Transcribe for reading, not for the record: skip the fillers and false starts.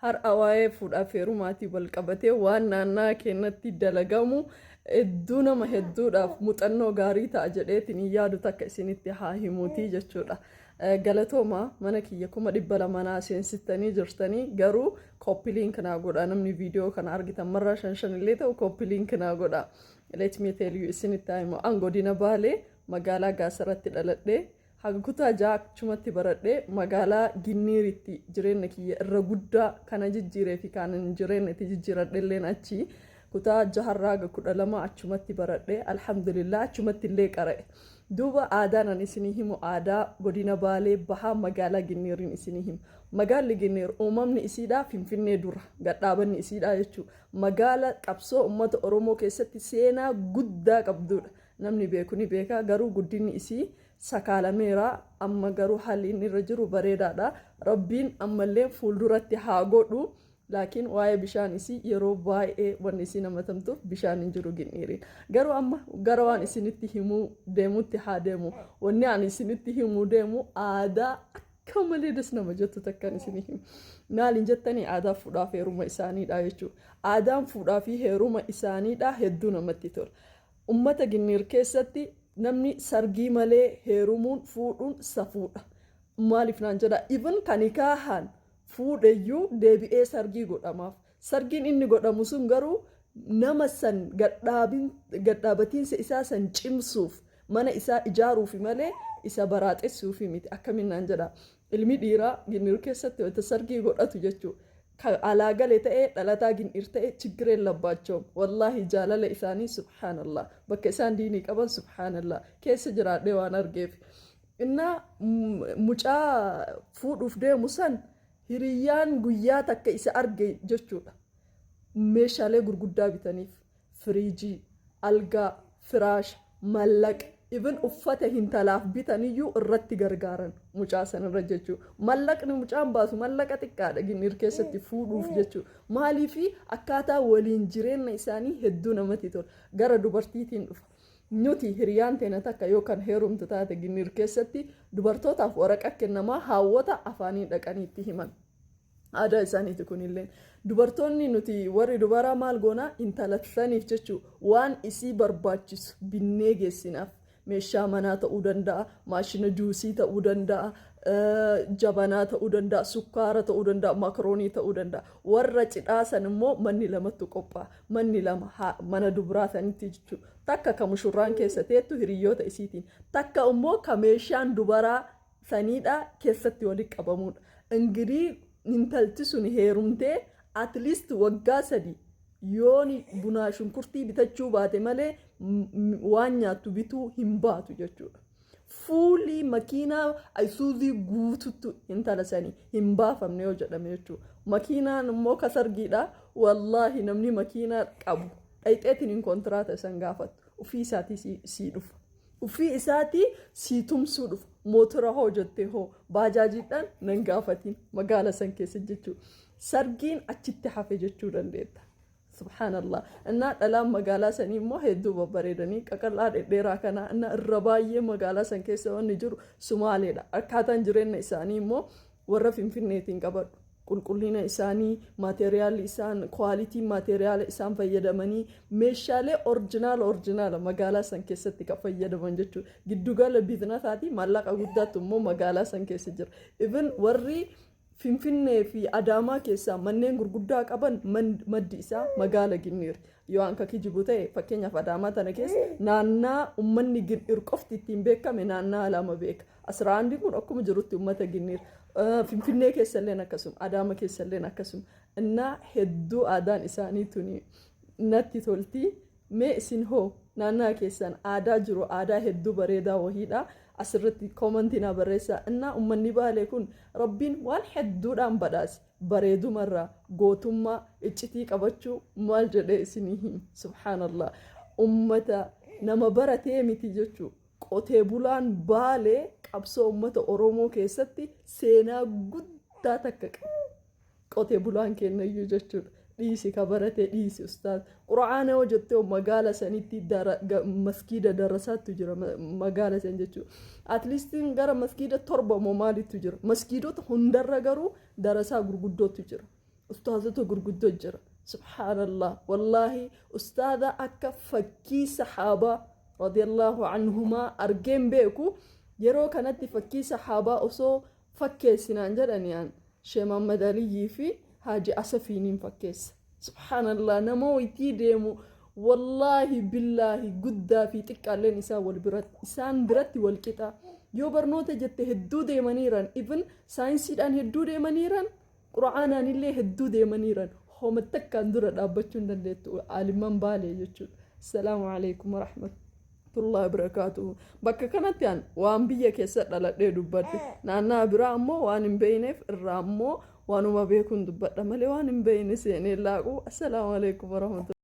Har'a waa'ee fuudhaaf heerumaatii wal qabatee waan naannaa keenyatti dalagamu hedduu nama hedduudhaaf muuxannoo gaarii ta'a jedheetiin hin yaadu takka isinitti haa himuutii jechuudha. Galatooma, mana kiyya 200,000 naa seensistanii jirtanii, garuu copy link naa godha. Namni viidiyoo kana argitan marraa shan shan illee ta'u copy link naa godha. Let me tell you, isinitti haa himu. An godina Baalee magaalaa Gaasaratti dhaladhee, haga kutaa 6 achumatti baradhee, magaalaa Ginniiritti jireenya kiyya irra guddaa kana jijjiiree fi kan jireenya itti jijjiiradhe illeen achi. Kutaa jaharraa haga 12 achumatti baradhee, alhamdulillah, achumatti illee qara'e. Duuba aadaan an isinii himu aadaa godina Baalee Bahaa magaalaa Ginniiriin isinii himu. Magaalli Ginniir uumamni isiidhaa Finfinnee dura gadhaabanni isiidhaa jechuudha. Magaala qabsoo uummata Oromoo keessatti seenaa guddaa qabdudha. Namni beeku ni beeka, garuu guddinni isii sakaalameera. Amma garuu haalli inni irra jiru bareedaadha. Rabbiin ammallee fuulduratti haa godhu. Laakiin waa'ee bishaan isii yeroo baay'ee wanni isii namatamtuuf bishaan hin jiru Ginniiriin. Garuu amma gara waan isinitti himuu deemutti haa deemu. Wanni ani isinitti himuu deemu aadaa akka malee das nama jettu takkan isinii himu. Maaliin jettanii? Aadaa fuudhaa fi heeruma isaaniidha jechuudha. Aadaan fuudhaa fi heeruma isaaniidha hedduu namatti tola. Ummata Ginniir keessatti namni sargii malee heerumuun fuudhuun safuudha. Maaliif naan jedha? Even kan nikaahaan fuudheyyuu deebi'ee sargii godhamaaf. Sargiin inni godhamu sun garuu nama san gadhaabatiinsa isaa san cimsuuf, mana isaa ijaaruufi malee isa baraaxessuufi miti. Akkamiin naan jedha? Ilmi dhiiraa Ginniir keessatti wanta sargii godhatu jechuudha. Kan alaa gale ta'ee, dhalataa Ginniir ta'e, chiggireen labbaachoom. Wallaahi, jaalala isaanii, subhaanallah, bakka isaan diinii qaban, subhaanallah, keessa jiraadhee waan argeef. Innaa mucaa fuudhuuf deemu san hiriyyaan guyyaa takka isa arge jechuudha. Meeshaalee gurguddaa bitaniif, firiijii, algaa, firaasha, mallaqa, even uffata hintalaaf bitaniyyuu irratti gargaaran mucaa sanarra jechuudha. Mallaqni mucaan baasu mallaqa xiqqaadha Ginniir keessatti fuudhuuf jechuudha. Maaliifi? Akkaataa waliin jireenya isaanii hedduu namatti tola. Gara dubartiitiin dhufa. Nuti hiriyaan teena takka yoo kan heerumtu taate, Ginniir keessatti dubartootaaf waraqa kennamaa, haawwota afaanii dhaqanii itti himan. Aadaa isaaniiti kunilleen. Dubartoonni nuti warri dubaraa maal goonaa? Intala saniif jechuu waan isii barbaachisu binnee geessinaaf. Meeshaa manaa ta'uu danda'a, maashina juusii ta'uu danda'a, jabanaa ta'uu danda'a, sukkaara ta'uu danda'a, makaroonii ta'uu danda'a. Warra cidhaa san immoo manni lamatu qophaa'a. Manni lama mana dubraa sanitti jechuudha. Takka ka mushurraan keessa teettu hiriyyoota isiitiin. Takka immoo ka meeshaan dubaraa saniidha keessatti walitti qabamudha. Ingirii intalti sun heerumtee at least waggaa 3 yooni bunaa shunkurtii bitachuu baate malee waan nyaattu bituu hin baatu jechuudha. Fuulii makiinaa Isuuzii guututtu intala sanii hin baafamne yoo jedhame jechuudha. Makiinaan immoo kasargiidha. Wallaahi, namni makiinaa qabu dhayxeetiin hin kontiraata isan gaafattu. Ufii isaatii sii dhufa. Ufii isaatii sii tumsuu dhufa. Mootora hoo jettee hoo baajaajiidhaan nan gaafatiin magaala san keessa jechuudha. Sargiin achitti hafe jechuu dandeetta. Subhaanallah. Innaa dhalaan magaalaa sanii immoo hedduu babbareedanii qaqal'aa dhedheeraa kana. Innaa irra baay'ee magaalaa san keessa wanni jiru Sumaaleedha. Akkaataan jireenya isaanii immoo warra Finfinneetiin qabadhu. Qulqullina isaanii, maateriyaalli isaan, quality maateriyaala isaan fayyadamanii, meeshaalee original original magaalaa san keessatti kan fayyadaman jechuudha. Giddugala biizinasaatii maallaqa guddaatu immoo magaalaa san keessa jira. Even warri Finfinnee fi Adaamaa keessaa manneen gurguddaa qaban maddi isaa magaala Ginniir. Yoo anka kijibu ta'e, fakkeenyaaf Adaamaa tana keessa naannaa uummanni Ginniir qofti ittiin beekame naannaa lama beeka. Asiraandii kun akkuma jirutti uummata Ginniir. Finfinnee keessalleen akkasuma, Adaama keessalleen akkasuma. Innaa hedduu aadaan isaanii tuni natti tolti. Mee isin hoo naannaa keessan aadaa jiru, aadaa hedduu bareedaa wahiidha. Asirratti koomantii naa barreessaa. Innaa uummanni Baalee kun Rabbiin waan hedduudhaan badhaase. Bareedumarraa, gootummaa, iccitii qabachuu, maal jedhee isinii hima. Subhaanallah. Uummata nama baratee miti jechuu. Qotee bulaan Baalee qabsoo uummata Oromoo keessatti seenaa guddaa takka qaba. Qotee bulaan kennayyuu jechuudha. Dhiisi ka barate, dhiisi ustaaz. Qura'aana yoo jettee magaala sanitti maskiida darasaattu jira magaala san jechuudha. At least gara maskiida torba moo maalittu jira. Maskiidota hundarra garuu darasaa gurguddootu jira. Ustaazota gurguddoo jira. Subhaanallah, wallaahi ustaaza akka fakkii sahaabaa radiyallahu anhumaa argeen beeku. Yeroo kanatti fakkii sahaabaa osoo fakkeessinaan jedhani, an Shee Muhammad Aliyyii fi Haaji Asafiiniin fakkeessa. Subhaanallah, nama wayitii deemu, wallaahi billaahi, guddaa fi xiqqaalleen isaan wal biratti, isaan biratti wal qixa. Yoo barnoota jette hedduu deemaniiran, even saayinsiidhaan hedduu deemaniiran, qura'aanaan illee hedduu deemaniiran. Homa takkaan dura dhaabbachuu hin dandeettu aalimman Baalee jechuudha. Assalaamu alaikum warahmatullahi wabarakaatuhu. Bakka kanatti an waan biyya keessa dhaladhee dubbadhe. Naannaa biraa ammoo waan hin beeyneef irraa ammoo waanuma beekuun dubbadha malee waan hin beeyne seenee laaqu. Assalaamu alaikum warahmatullahi.